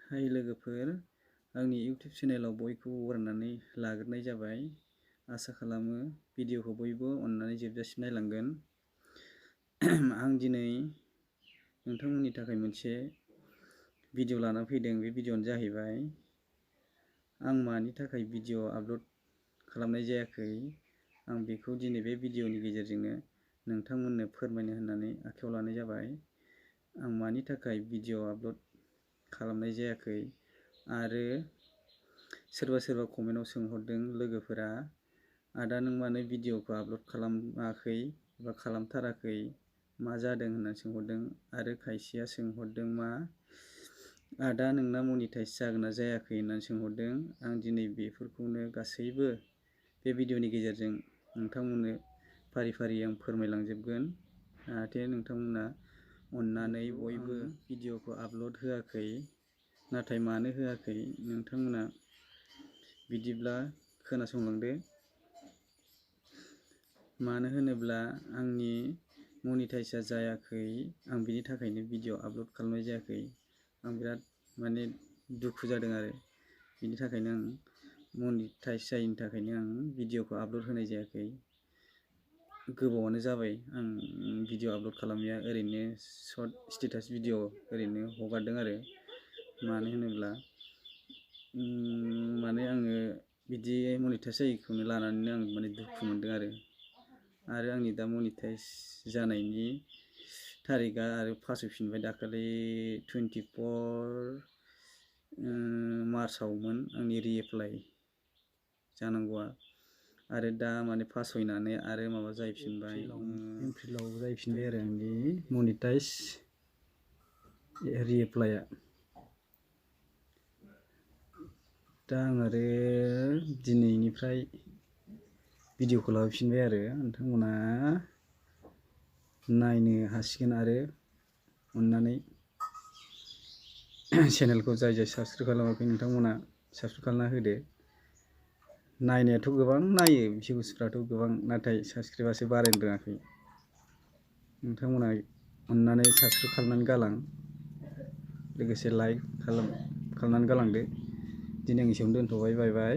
हाय लोगोफोर, आंनि इउटिउब चेनेलाव बयखौबो बरायनानै लाग्रोनाय जाबाय। आसा खालामो भिडिअखौ बयबो अननानै जोबजासिम नायलांगोन। आं दिनै नोंथांमोननि थाखाय मोनसे भिडिअ लाना फैदों। बे भिडिअआनो जाहैबाय आं मानि थाखाय भिडिअ आपल'ड खालामनाय जायाखै। आं बेखौ दिनै बे भिडिअनि गेजेरजोंनो नोंथांमोननो फोरमायनो होननानै आखायाव लानाय जाबाय। आं मानि थाखाय भिडिअ आपल'ड खालामनाय जायाखै आरो सोरबा कमेन्टआव सोंहरदों लोगोफोरा, आदा नों मानो भिडिअखौ आपल'ड खालामाखै एबा खालामथाराखै, मा जादों होननानै सोंहरदों। आरो खायसेया सोंहरदों मा आदा नोंना मनिटाइज जागोन ना जायाखै होननानै सोंहरदों। आं दिनै बेफोरखौनो गासैबो बे भिडिअनि गेजेरजों नोंथांमोननो फारि फारि आं फोरमायलांजोबगोन, जाहाथे नोंथांमोना अननानै बयबो भिडिअखौ आपल'ड होआखै। नाथाय मानो होआखै नोंथांमोना बिदिब्ला खोनासंलांदो। मानो होनोब्ला आंनि मनिटाइजआ जायाखै, आं बिनि थाखायनो भिडिअ आपल'ड खालामनाय जायाखै। आं बिराद दुखु जादों आरो बिनि थाखायनो आं मनिटाइज जायैनि थाखायनो आं भिडिअखौ आपल'ड होनाय जायाखै। गोबावानो जाबाय आं भिडिअ आपल'ड खालामैया, ओरैनो सर्ट स्टेटास भिडिअ ओरैनो हगारदों आरो। मानो होनोब्ला आङो बिदि मनिटाइज जायैखौनो लानानैनो आं दुखु मोनदों आरो आंनि दा मनिटाइज जानायनि थारिकआ आरो पास होफिनबाय। दाखालि 24 मार्चआवमोन आंनि रिएप्लाइ जानांगौआ, आरो दा पास होनानै आरो माबा जाहैफिनबाय, एप्रिलाव जाहैफिनबाय आरो आंनि मनिटाइज रिएप्लाइआ। दा आं आरो दिनैनिफ्राय भिडिअखौ लाबोफिनबाय आरो नोंथांमोना नायनो हासिगोन। आरो अननानै चेनेलखौ जाय साबसक्राइब खालामाखै नोंथांमोना साबसक्राइब खालामना होदो। नायनायाथ' गोबां नायो, भिउसफ्राथ' गोबां, नाथाय साबसक्राइबासो बारायनो रोङाखै। नोंथांमोना अननानै साबसक्राइब खालामनानै गालां, लोगोसे लाइक खालामनानै गालांदो। दिनै आं एसेयावनो दोनथ'बाय, बाय बाय।